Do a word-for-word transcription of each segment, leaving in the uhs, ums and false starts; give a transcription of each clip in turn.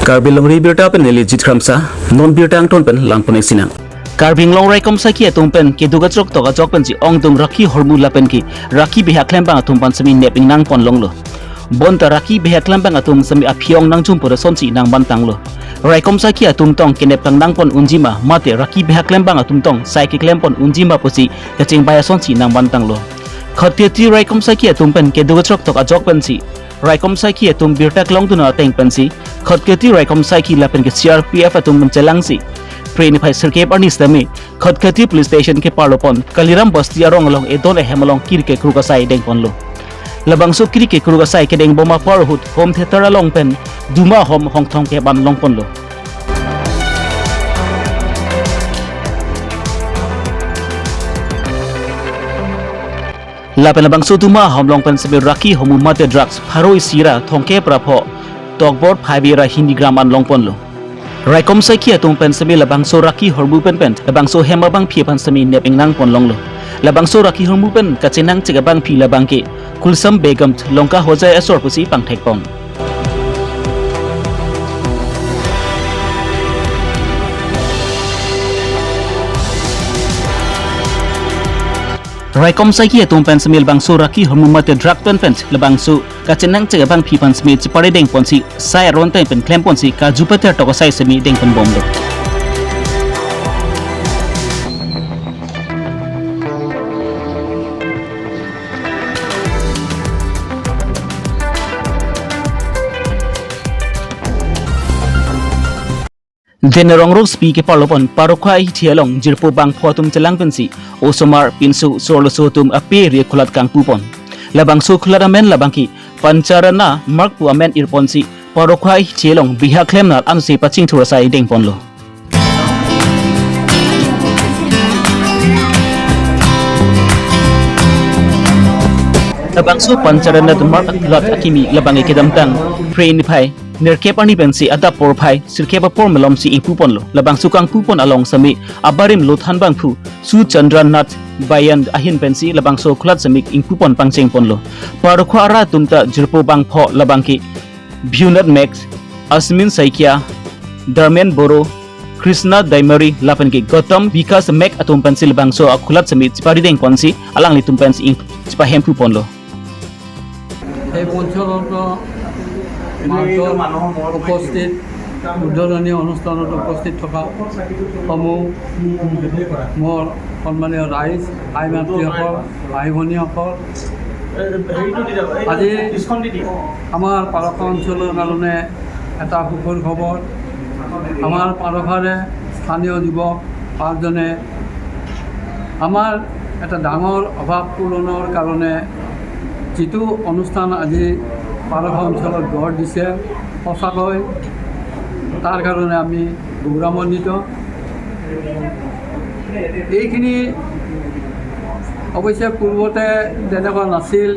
Karbi Longri Abirta pen neli Jit Kramsa, non birta angton pen langpon-ik sinang. Karbi Anglong raikom saikhi atum pen keduk kachrok tok ajok pensi ongdung rakhi hormu lapen ke rakhi beha klembang atum pen semi nep ingnang pon longlo. Bonta rakhi beha klembang atum semi aphi ong nangjum pura sonsi nang bantanglo. Raikom saikhi atum tong kenep tang nang pon unjima mate rakhi beha klembang atum tong sai keklem pon unjima pusi kachingbai asonsi nang bantanglo. Khatkhati raikom saikhi atum pen keduk kachrok tok ajok pensi raikom saikhi atum birta kelongdun ateng pensi Khatkhati raikom saikhi lapen ke C R P F atum pen chelangsi Phre niphai sirkep arni sitame Khatkhati Police Station keparlo pon Kaliram Basti arong along edon ehem along kir kekruk asai dengponlo. Labangso kir kekruk asai kedeng bom apar ahut Home Theatre along pen Duma Home hongthong keban longponlo. Lapen labangso Duma Home along pen semi rakhi hormu mate drugs pharo isi ra thomkep ra pho tokbor phai bera hini gram an longponlo. Raikom saikhi atum pen semi labangso rakhi hormu pen pen labangso hem abangphi aphan semi nep ingnang pon longlo. Labangso rakhi hormu pen kachenangchek abangphi labang ke Kulsum Begum Lanka Hojai asor pusi pangthek pon. Raikom saikhi atum pen semi labangso rakhi hormu mate drug pen pen labangso kachenangchek abangphi aphan semi chepare dengponsi sai aron teng pen klemponsi kaju pater tok asai semi dengpon bomlo. Dene Rongrok Spi keparlo pon Parokhowa ahithi along jirpo bangpho atum chelang pensi osomar, pinso, sorloso atum ape ri akhulat kangpu pon. Labangso akhulat amen labang ke Pancharatna Marg pu amen irponsi Parokhowa ahithi along beha klem nat ansi pachingthur asai dengponlo. Labangso Pancharatna Marg akhulat akimi labang ke kedamtang Phre niphai nerkep arni pensi adap porphai sirkep apor malomsi ingpu ponlo. Labangso kangpu pon along semi abarim lothan bangphu Suchandra Nath Bayan ahin pensi labangso akhulat semi ingpu pon pangcheng ponlo. Parokhowa arat atum ta jirpo bangpho labang ke Bhiwanath Max, Asmin Saikia, Dharmen Boro, Krishna Daimari lapen ke Gautam Bikash Max atum pensi labangso akhulat semi chepare dengponsi alanglitum pensi ing chepahemphu ponlo. এই মঞ্চস্থ মাজত উপস্থিত উদ্বোধনী অনুষ্ঠানত উপস্থিত থকা সমূহ মোৰ সন্মানীয় ৰাইজ, ভাই মাতৃসকল, ভাই ভনীসকল, আজি আমাৰ পাৰখোৱা অঞ্চলৰ কাৰণে এটা সুখৰ খবৰ। আমাৰ পাৰখোৱাৰে স্থানীয় যুৱক পাঁচজনে আমাৰ এটা ডাঙৰ অভাৱ পূৰণৰ কাৰণে যিটো অনুষ্ঠান আজি পাৰখোৱা অঞ্চলত গঢ় দিছে, সঁচাকৈ তাৰ কাৰণে আমি গৌৰৱান্বিত। এইখিনি অৱশ্যে পূৰ্বতে তেনেকুৱা নাছিল।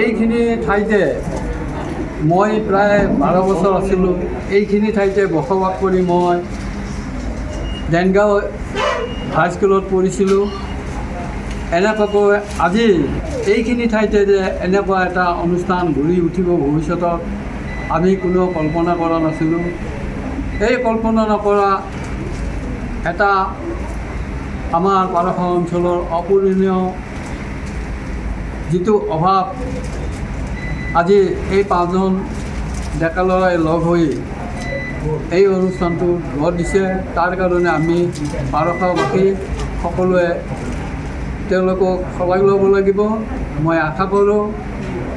এইখিনি ঠাইতে মই প্ৰায় বাৰ বছৰ আছিলোঁ। এইখিনি ঠাইতে বসবাস কৰি মই দেনগাঁও হাইস্কুলত পঢ়িছিলোঁ। এনেকুৱাকৈ আজি এইখিনি ঠাইতে যে এনেকুৱা এটা অনুষ্ঠান গঢ়ি উঠিব ভৱিষ্যতত, আমি কোনেও কল্পনা কৰা নাছিলোঁ। এই কল্পনা নকৰা এটা আমাৰ পাৰখোৱা অঞ্চলৰ অপূৰণীয় যিটো অভাৱ, আজি এই পাঁচজন ডেকা ল'ৰাই লগ হৈ এই অনুষ্ঠানটো গঢ় দিছে, তাৰ কাৰণে আমি পাৰখোৱাবাসী সকলোৱে তেওঁলোকক শলাগ ল'ব লাগিব। মই আশা কৰোঁ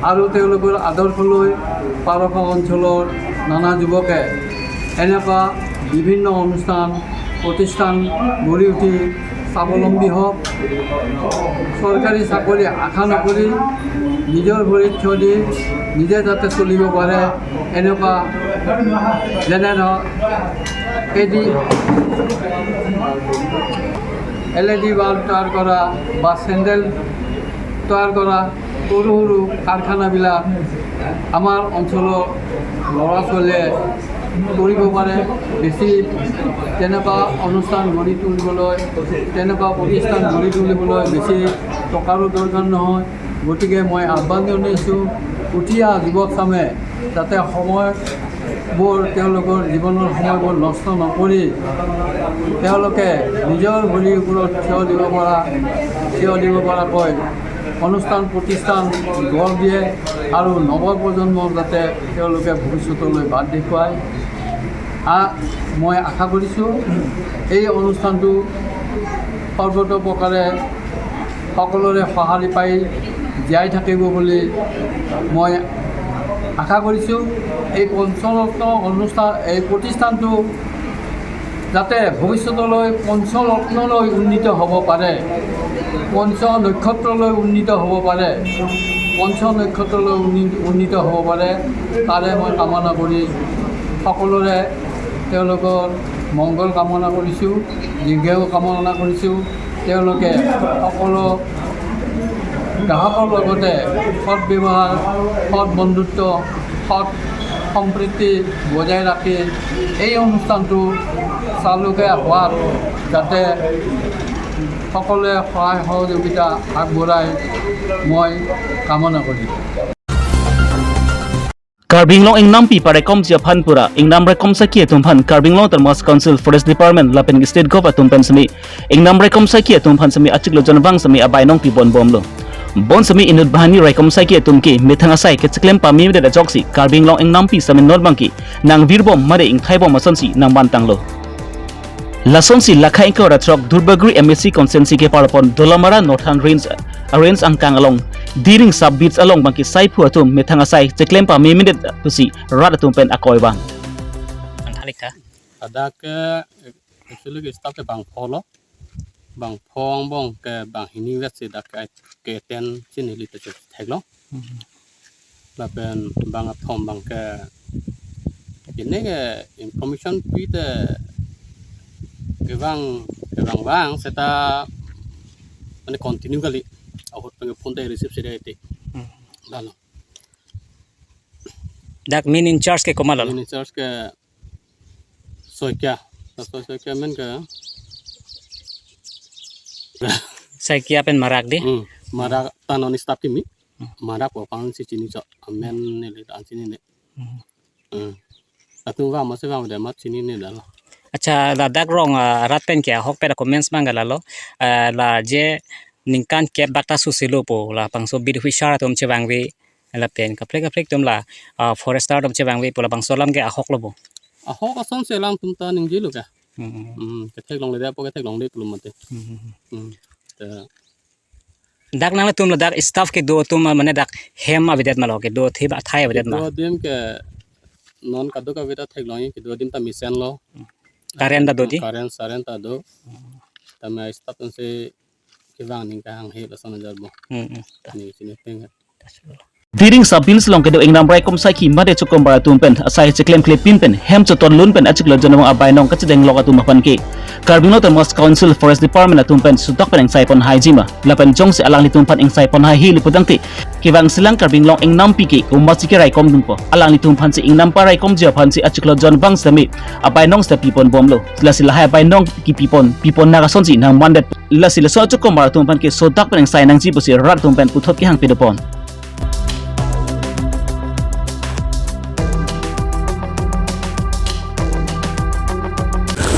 আৰু তেওঁলোকৰ আদৰ্শ লৈ পাৰখোৱা অঞ্চলৰ নানা যুৱকে এনেকুৱা বিভিন্ন অনুষ্ঠান, প্ৰতিষ্ঠান গঢ়ি উঠি স্বাৱলম্বী হওক। চৰকাৰী চাকৰি আশা নকৰি নিজৰ ভৰিত থিয় দি নিজে যাতে চলিব পাৰে, এনেকুৱা যেনে ধৰক A D, L E D bulb তৈয়াৰ কৰা বা চেণ্ডেল তৈয়াৰ কৰা, সৰু সৰু কাৰখানাবিলাক আমাৰ অঞ্চলৰ ল'ৰা ছোৱালীয়ে কৰিব পাৰে। বেছি তেনেকুৱা অনুষ্ঠান গঢ়ি তুলিবলৈ, তেনেকুৱা প্ৰতিষ্ঠান গঢ়ি তুলিবলৈ বেছি টকাৰো দৰকাৰ নহয়। গতিকে মই আহ্বান জনাইছোঁ, উঠি অহা যুৱকচামে যাতে সময় বোৰ তেওঁলোকৰ জীৱনৰ সময়বোৰ নষ্ট নকৰি তেওঁলোকে নিজৰ ভৰিৰ ওপৰত থিয় দিব পৰা, থিয় দিব পৰাকৈ অনুষ্ঠান প্ৰতিষ্ঠান গঢ় দিয়ে আৰু নৱপ্ৰজন্মক যাতে তেওঁলোকে ভৱিষ্যতলৈ বাট দেখুৱায়। আ-, মই আশা কৰিছোঁ এই অনুষ্ঠানটো সৰ্বতোপ্ৰকাৰে সকলোৰে সঁহাৰি পাই জীয়াই থাকিব বুলি মই আশা কৰিছোঁ। এই পঞ্চৰত্ন অনুষ্ঠান, এই প্ৰতিষ্ঠানটো যাতে ভৱিষ্যতলৈ পঞ্চৰত্নলৈ উন্নীত হ'ব পাৰে, পঞ্চ নক্ষত্ৰলৈ উন্নীত হ'ব পাৰে, পঞ্চ নক্ষত্ৰলৈ উন্নী-, উন্নীত হ'ব পাৰে, তাৰে মই কামনা কৰি সকলোৰে তেওঁলোকৰ মংগল কামনা কৰিছোঁ, দীৰ্ঘায়ু কামনা কৰিছোঁ। তেওঁলোকে সকলো গ্ৰাহকৰ লগতে সৎ ব্যৱহাৰ, সৎ বন্ধুত্ব, সৎ সম্প্ৰীতি বজাই ৰাখি এই অনুষ্ঠানটো চালুকে হোৱাত যাতে সকলোৱে সহায় সহযোগিতা আগবঢ়ায়, মই কামনা কৰিম। Karbi Anglong ingnampi paraikomji aphan pura ingnam raikom asaiki atum aphan Karbi Anglong Autonomous Council, Forest Department lapen State Govt atum pen semi ingnam raikom asaiki atum aphan semi achiklo jonvang semi abainong pibom bomlo. Bonsemi inut banghini raikom asaiki atum ke methang asai kechiklem pamemedet ajoksi Karbi Anglong ingnampi semi non abangke nangvirbom mate ingthaibom asonsi nangvantanglo. Lasonsi lakha ingkoi ra throk Duarbagori M A C constituency kepar pon Dolamara Northern Range, Range angkang along Diring sub beat along abangke saiphu atum methang asai chiklem pamemedet pusi rat atum pen akoi vang. Ang thalik tha. Ladak ke actually ke staff ke bangpholo, bangpho angbong ke banghini vetsi dak ke, ke ten chini li te theklong. Lapen bang athom abangke kene ke information pi te kevang, kevang vang seta mane continue kali. Ahut pen phone te receive sida iti. Hmm. Lalo. Dak main in charge ke komat lo? Main in charge ke Saikia. Saikia, Saikia men ke. Saikia pen Marak di? Hmm. Marak ta non staff kimi. Marak ko kan si chini cho. Amen ne le dan chini ne. Hmm. Hmm. Atum vang masi vang de mat chini ne dalo. Accha, ladak rong, ah, rat pen ke ahok pen comments mang lalo. Ah, la je ningkan kep bak ta susilo po, labangso beat officer atum chevangve lapen kaprek kaprek atum la, ah, forester atum chevangve po, labangso alam ke ahok lo bo? Ahok asonsi alangtum ta ningjelo ke. Hmm. Hmm, ketheklongle de po, ketheklongle pulo mate. Hmm. Hmm. Te Dak nangtum ladak staff kedo atum mane dak hem avedet ma lo, kedo athai avedet ma? Kedo adim ke non kadokave ta theklong, kedo adim ta mesenlo. Current ta do di? Current, current ta do. Tame staff ansi kevang ning kahang he lason ajar bo. Hmm, hmm. Ni chini peng. Diring sub beat along kedo ingnam raikom asaiki mate chokombar atum pen asai chiklemklepin pen hem chotonlun pen achiklo jonvang abainong kachedeng lok atum aphan ke Karbi Anglong Autonomous Council, Forest Department atum pen sudak pen ingsai pon haiji ma, lapen jongsi alanglitum aphan ingsai pon haihe li putangte kevangsilang Karbi Anglong ingnampi ke komatsi keraikom dunpo, alanglitum aphansi ingnam paraikomji aphansi achiklo jonvang sitame abainong sita pipon bomlo. Lasi lahai abainong kipipon, pipon nang asonsi nangmandet. Lasi laso achokombar atum aphan ke sudak pen ingsai nangji pusi rat atum pen puthot kehang pidopon.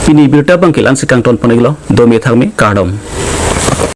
Pini abirta abangke la-ansi kangton pon-iklo, dome thakme, kardom.